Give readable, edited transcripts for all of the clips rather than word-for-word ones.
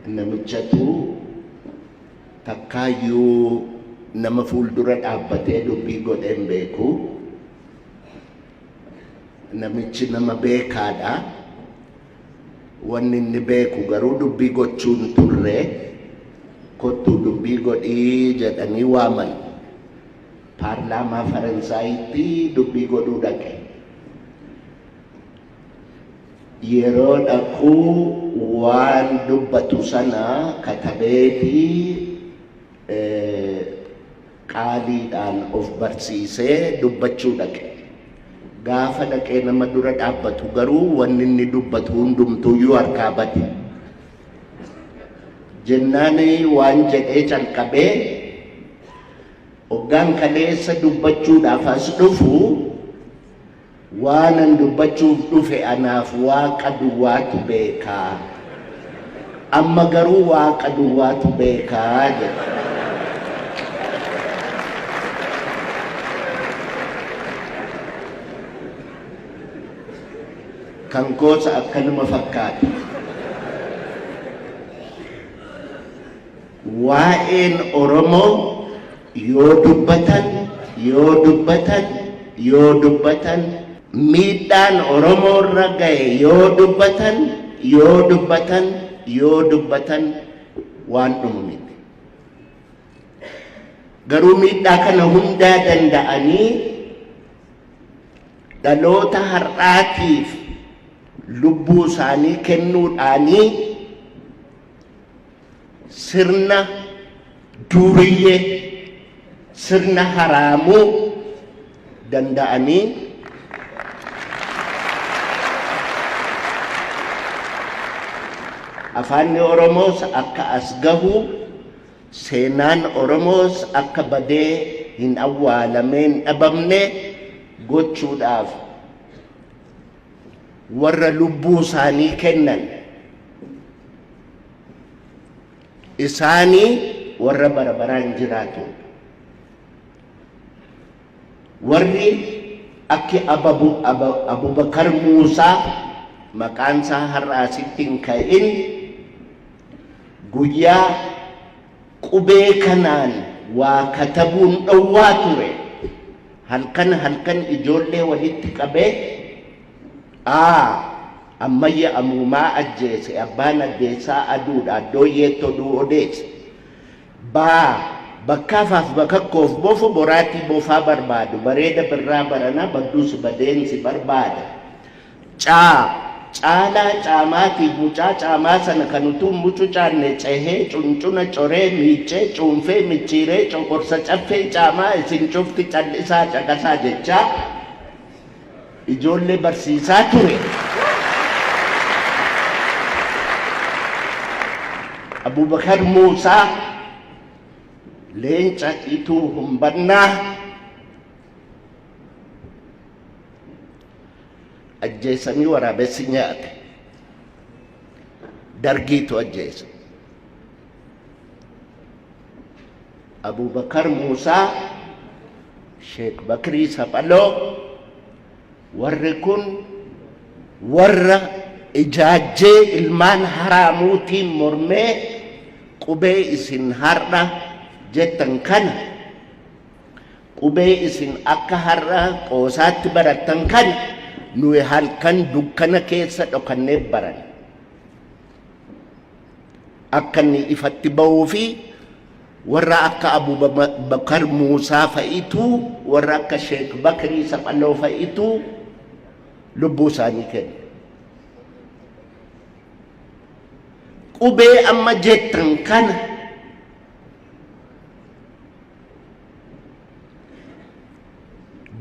Namichatu takkaayyuu nama fuuldura dhaabbatee dubbii godhee hin beeku. Namichi nama beekaadha. Wanni inni beeku garuu dubbii gochuu hin turre. Kottuu dubbii godhii jedhanii waaman. Paarlaamaa Faransaayitti dubbii godhuu dhaqe. Yeroo dhaqu waan dubbatu sana katabeeti qaaliidhaan of barsiisee dubbachuu dhaqe. Gaafa dhaqee nama dura dhaabbatu garuu wanni inni dubbatu hundumtuuyyuu harkaa bade. Jennaan waan jedhee calqabee hoggaan kaleessa dubbachuudhaaf as dhufu Waanan dubbachuuf dhufe anaaf Waaqa duwwaatu beeka. Amma garuu Waaqa duwwaatu beeka jedhe. Kan koos akkanuma fakkaata. Waa'een Oromoo yoo dubbatan, yoo dubbatan, yoo dubbatan, miidhaan Oromoorra gahe yoo dubbatan, yoo dubbatan, yoo dubbatan waan dhumu miti. Garuu miidhaa kana hundaa danda'anii dhaloota har'aatiif lubbuu isaanii kennuudhaanii Sirna duuriyyee, sirna haraamuu danda'anii afaanni Oromoos akka as gahu, seenaan Oromoos akka badee hin awwaalamee hin dhabamne gochuudhaaf warra lubbuu isaanii kennan isaanii warra bara baraan jiraatudha. Warri akki Abubakar Muusaa maqaan isaa har'a asitti hin ka'in guyyaa qubee kanaan waa katabuun dhowwaa ture. Halkan halkan ijoollee walitti qabee A. Ammayya amuumaa ajjeese abbaan addeessaa aduudha addooyyeetti oduu odeesse. B. Bakkaafaaf bakakkoof bofo boraatii bofaa barbaadu bareeda birraa barana badduus badeen si barbaada. C. Caalaa caamaatiif mucaa caamaa sana kan utuu hin mucucaanne cehee cuncuna coree miiccee cuunfee micciiree coqorsa caffee caamaa isin cufti cal'isaa caqasaa jechaa ijoollee barsiisaa ture. Abubakar Muusaa leenca ituu humbannaa ajjeesanii waraabessi nyaate. Dargiitu ajjeese. Abubakar Muusaa, Sheek Bakrii Saphaloo, warri kun warra ijaajjee ilmaan haraamuutiin mormee qubee isin har'a jettan kana qubee isin akka har'a qoosaatti barattan kana nuyi halkan dukkana keessa dhokannee baranne. Akka inni ifatti ba'uu fi warra akka Abubakar Muusaa fa'itu warra akka Sheek Bakrii Saphaloo fa'itu lubbuu isaanii kenne. Qubee amma jettan kana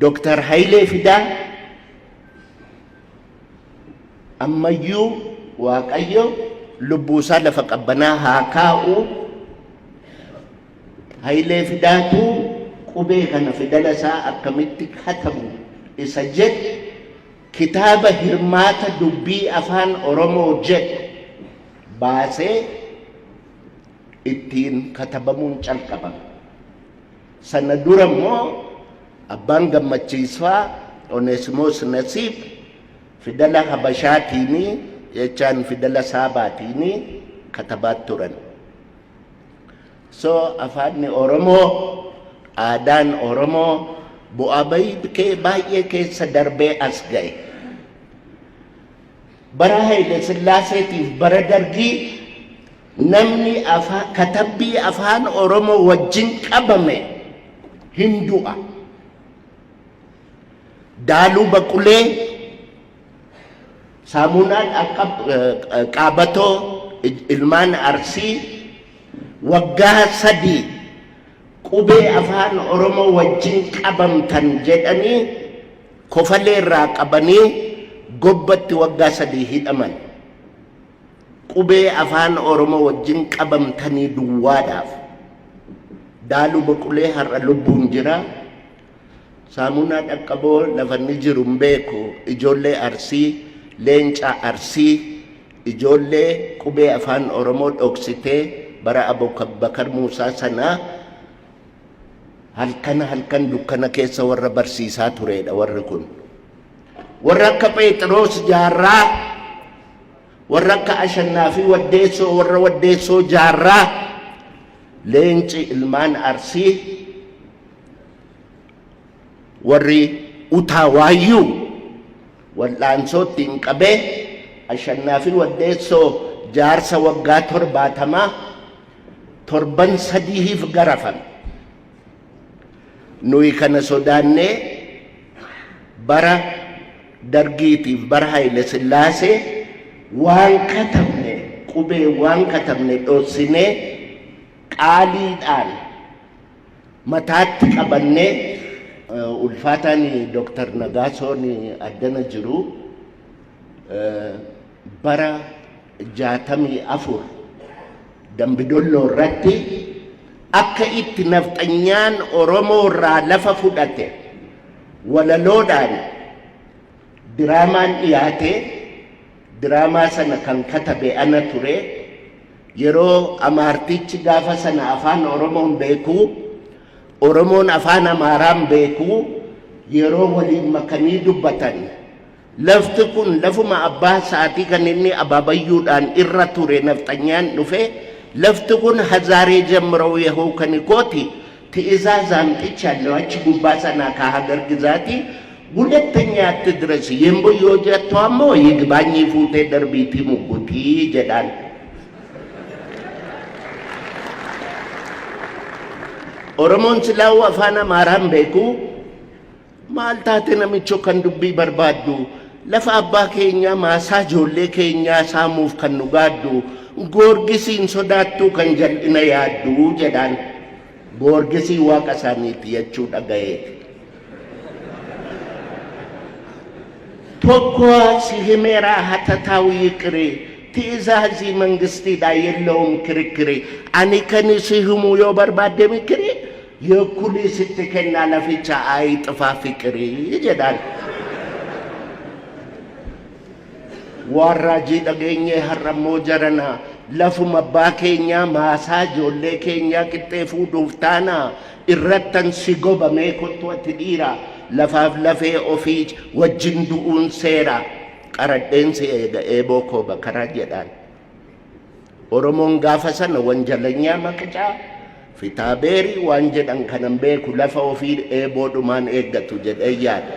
Dr. Hayilee Fidaa ammayyuu Waaqayyo lubbuu isaa lafa qabbanaa haa kaa'u. Hayilee Fidaatu qubee kana fidala isaa akkamitti katabu isa jedhu kitaaba hirmaata dubbii afaan Oromoo jedhu baasee ittiin katabamuun calqabame. Sana dura immoo abbaan Gammachiisfaa Oneesimoos Nasiib fidala Habashaatiini jechaan fidala Saabaatiini katabaa turan. So afaanni Oromoo, aadaan Oromoo bu'aa bayii baay'ee keessa darbee as ga'e. Bara Haile Sillaaseetiif bara Dargii namni katabbii afaan Oromoo wajjin qabame hin du'a. Daaluu Baqulee, Saamunaan akka qaabatoo ilmaan Arsii waggaa 3 qubee afaan Oromoo wajjin qabamtan jedhanii kofalee irraa qabanii gobbatti waggaa 3 hidhaman. Qubee afaan Oromoo wajjin qabamtanii duwwaadhaaf. Daaluu Baqulee har'a lubbuun jira. Saamunaa Dhaqqaboo lafa inni jiru hin beeku. Ijoollee Arsii, leenca Arsii, ijoollee qubee afaan Oromoo dhoksitee bara Abubakar Muusaa sanaa halkan halkan dukkana keessa warra barsiisaa turedha warri kun. Warra akka Pheexiroos Jaarraa, warra akka Ashannaa fi Waddeessoo, warra Waddeessoo Jaarraa, leenci ilmaan Arsii, warri Utaa Waayyuu wal'aansootti hin qabee Ashannaa fi Waddeessoo jaarsa waggaa 70 torban sadiif garafame. Nuyi kana sodaannee bara Dargiitiif bara Haile Sillaasee waan katabne, qubee waan katabne dhossinee qaaliidhaan mataatti qabannee. Ulfaataan Dr. Nagaasoon addana jiru bara 64 Dambidolloo irratti akka itti nafxanyaan Oromoo irraa lafa fudhate walaloodhaan diraamaan dhiyaate. Diraamaa sana kan katabe ana ture. Yeroo Amaartichi gaafa sana afaan Oromoon beekuu, Oromoon afaan Amaaraan beekuu, yeroo waliin makanii dubbatan, lafti kun lafuma abbaa isaatii kan inni abaabayyuudhaan irra ture nafxanyaan dhufe, lafti kun hazaaree jammiroo yahuu kan kooti ትእዛዝ አምጥቻለሁ achi gubbaa sanaa ከሀገር ግዛቲ ሁለተኛ አትድረስ የምቦ jettu ammoo ይግባኝ fuutee darbiitii muggutii jedhaan. Oromoon silaa'uu afaan Amaaraan beeku, maal taate namicho kan dubbii barbaaddu, lafa abbaa keenyaa maasaa ijoollee keenyaa saamuuf kan nu gaaddu, Goorgisiin sodaattuu kan jal'ina yaaddu jedhaan. Goorgisii waaqa isaaniiti jechuu dhagayeeti. Tokko si himeeraa hatataው ይቅር ትእዛዚ መንግስቲidha የለውም ክርክር ani kan si himuu yoo barbaadde mikiri የኩሊ sitti kennaa laficha ayixfaa fiqirii jedhaan. Waan raajii dhageenyee har'ammoo jarana lafuma abbaa keenyaa maasaa ijoollee keenyaa qixxee fuudhuuf taana irrattan si gobamee kottu ati dhiira lafaaf lafee ofii wajjin du'uun seera qaradheen si eega eeboo koo bakaraa jedhaan. Oromoon gaafa sana wanjalanyaa maqicaa fitaabeerii waan jedhan kanan beeku, lafa ofii eeboodhumaan eeggatu jedhee yaada.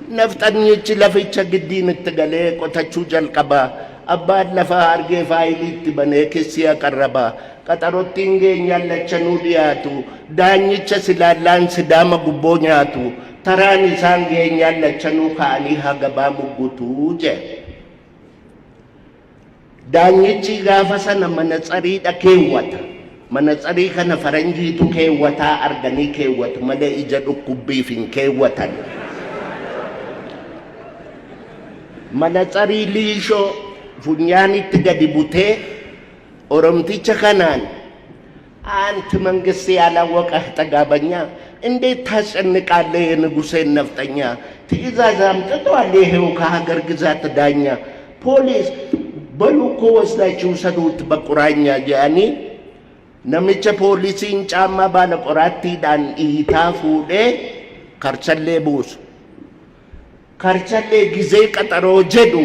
Nafxanyichi laficha giddiin itti galee qotachuu jalqaba. Abbaan lafaa argee faayilii itti banee kissii aqarraba. Qaxarottiin geenyaan lachanuu dhiyaatu. Daanyicha silaallaan Sidaama gubboo nyaatu. Taraan isaan geenyaan lachanuu ka'anii hagabaa muggutuu jedhe. Daanyichi gaafa sana manatsariidha keewwata. Manatsarii kana faranjiitu keewwataa arganii keewwatu malee ija dhukkubbiif hin keewwatan. Manatsarii liishoo funyaanitti gadi butee Oromticha kanaan, አንተ መንግስት ያላወቀህ ጠጋበኛ እንዴት ታስጨንቃለህ የንጉሴን ነፍጠኛ? ትእዛዝ አምጥቷል ይሄው ከሀገር ግዛት ዳኛ። ፖሊስ በሉ እኮ ወስዳችሁ ውሰዱት በቁራኛ jedhanii namicha poolisiin caammaa baala qoraattiidhaan dhiitaa fuudhee karchallee buusu. Karchallee gizee qaxaroo jedhu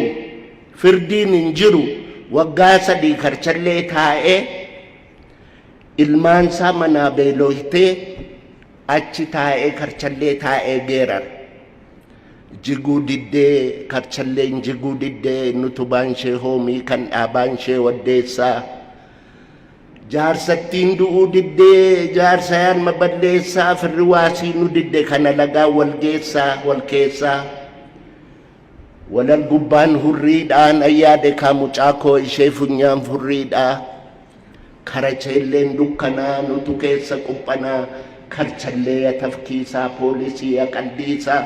firdiin hin jiru. Waggaa 3 karchallee taa'ee ilmaansaa manaa beelooytee achi taa'ee karchallee taa'ee geerara. Jiguu diddee karchalleen jiguu diddee inni utubaan ishee hoomii kan dhaabaan ishee waddeessaa. Jaarsattiin du'uu diddee jaarsa yaanma balleessaa firri waasii nu didde kana lagaa wal geessaa wal keessaa. Walal gubbaan hurriidhaan ayyaade kaa mucaa koo ishee funyaan furriidhaa. Karacheelleen dukkanaa nutu keessa quphanaa karchallee ya tafkiisaa poolisii ya qaldiisaa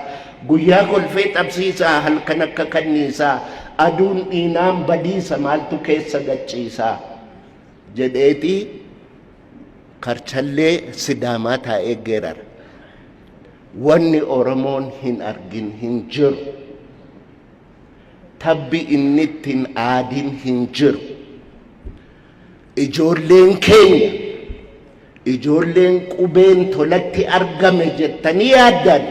guyyaa kolfee xabsiisaa halkan akka kanniisaa aduun dhiinaan badiisa maaltu keessa gacciisaa jedheeti karchallee Sidaamaa taa'ee geerara. Wanni Oromoon hin argin hin jiru. Tabbi inni itti hin aadin hin jiru. Ijoolleen keenya ijoolleen qubeen tolatti argame jettanii yaaddan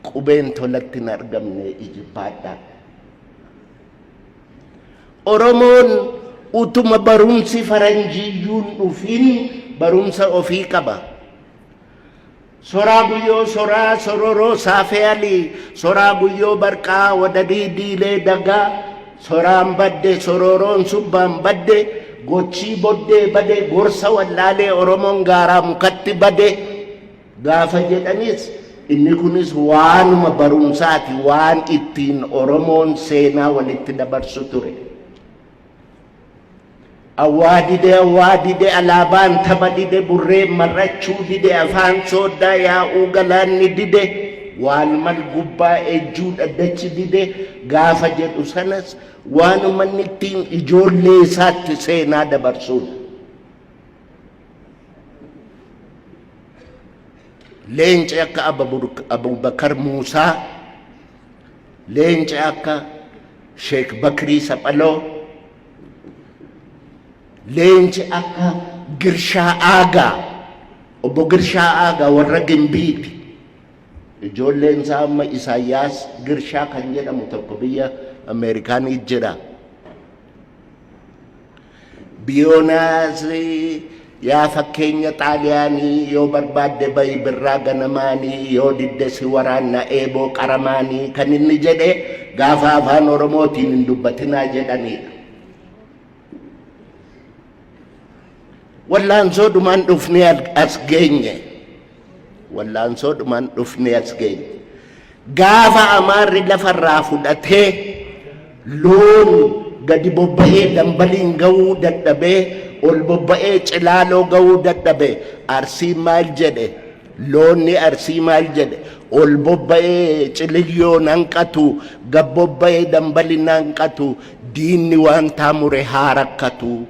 qubeen tolatti hin argamne ijibbaadhaa. Oromoon utuma barumsi faranjiiyyuu hin dhufin barumsa ofii qaba. Soraa Guyyoo Soraa Sororoo Saafee Alii Soraa Guyyoo Barqaa Wadadii Diilee Dagaa Soraan badde Sororoon subbaan badde Gochii boddee bade Gorsa wallaalee Oromoon gaaraa mukatti bade gaafa jedhanis inni kunis waanuma barumsaati waan ittiin Oromoon seenaa walitti dabarsu ture. Awwaa dide awwaa dide alaabaan tapha dide burreen mar'achuu dide afaan sooddaa yaa'uu galaanni dide waan mal gubbaa ejjuu dhaddachi dide gaafa jedhu sanas waanuma inni ittiin ijoollee isaatti seenaa dabarsuudha. Leenci akka Abubakar Muusaa, leenci akka Sheek Bakrii Saphaloo, leenci akka Girshaa Aagaa, obbo Girshaa Aagaa warra Gimbiiti. Ijoolleen isaa amma Isaayyaas Girshaa kan jedhamu tokko biyya Ameerikaanii jira. Biyoonaas yaa fakkeenya Xaaliyaanii yoo barbaadde bahi birraa ganamaanii yoo didde si waraanna eeboo qaramaanii kan inni jedhe gaafa afaan Oromootiin hin dubbatinaa jedhaniidha. Wallaansoodhumaan dhufnee as geenye. Wallaansoodhumaan dhufnee as geenye. Gaafa Amaarri lafarraa fudhatee loon gadi bobba'ee dambaliin ga'uu dadhabee ol bobba'ee cilaaloo ga'uu dadhabe Arsiin maal jedhe? Loonni Arsii maal jedhe? Ol bobba'ee ciliyyoo nanqatu, gad bobba'ee dambali nanqatu, diinni waan taamure haa rakkatu.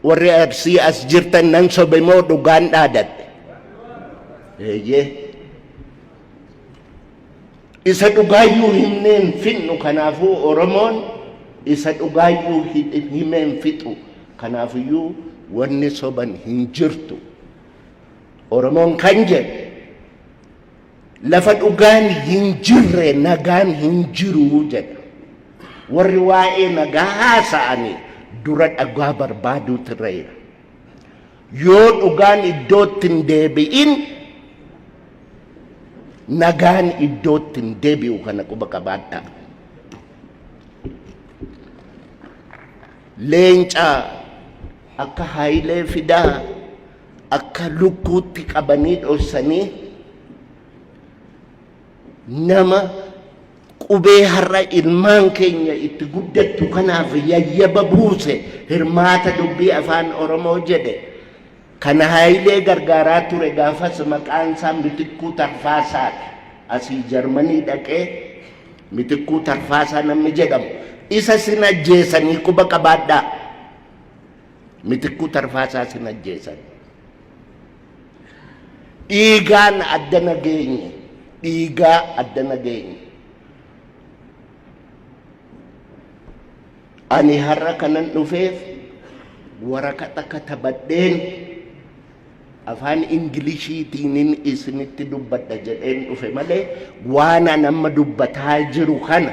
Warri Arsii as jirtan nan sobe moo dhugaan dhaadadhe? Eeyyee. Isa dhugaayyuu himneen finnu kanaafuu Oromoon isa dhugaayyuu himeen fixu kanaafiyyuu wanni soban hin jirtu. Oromoon kan jedhe Lafa dhugaan hin jirre nagaan hin jiru jedha. Warri waa'ee nagaa haasa'ani dura dhagaa barbaaduutu irra jira. Yoo dhugaan iddootti hin deebi'in nagaan iddootti hin deebi'u kana quba qabaadhaa. Leenca akka Hayilee Fidaa akka lukkuutti qabanii dhoksanii nama qubee har'a ilmaan keenya itti guddattu kanaaf yayyaba buuse hirmaata dubbii afaan Oromoo jedhe kana Hayilee gargaaraa ture gaafas maqaan isaa Mitikkuu Tarfaasaati. Asii Jarmanii dhaqee Mitikkuu Tarfaasaa namni jedhamu isa sin ajjeesanii quba qabaadhaa. Mitikkuu Tarfaasaa sin ajjeesan. Dhiigaan addana geenye. Dhiigaa addana geenye. Ani har'a kanan dhufeef waraqata katabadheen Afaan Ingiliishiitiinin isinitti dubbadha jedheen dhufe malee waan an amma dubbataa jiru kana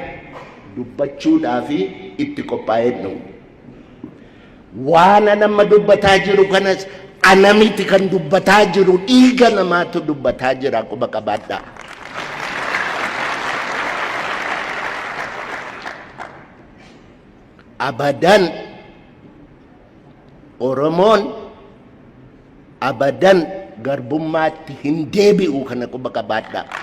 dubbachuudhaaf itti qophaa'een dhufe. Waan an amma dubbataa jiru kanas ana miti kan dubbataa jiru, dhiiga namaatu dubbataa jira, quba qabaadhaa. Abadan Oromoon abadan garbummaatti hin deebi'u, kana quba qabaadhaa.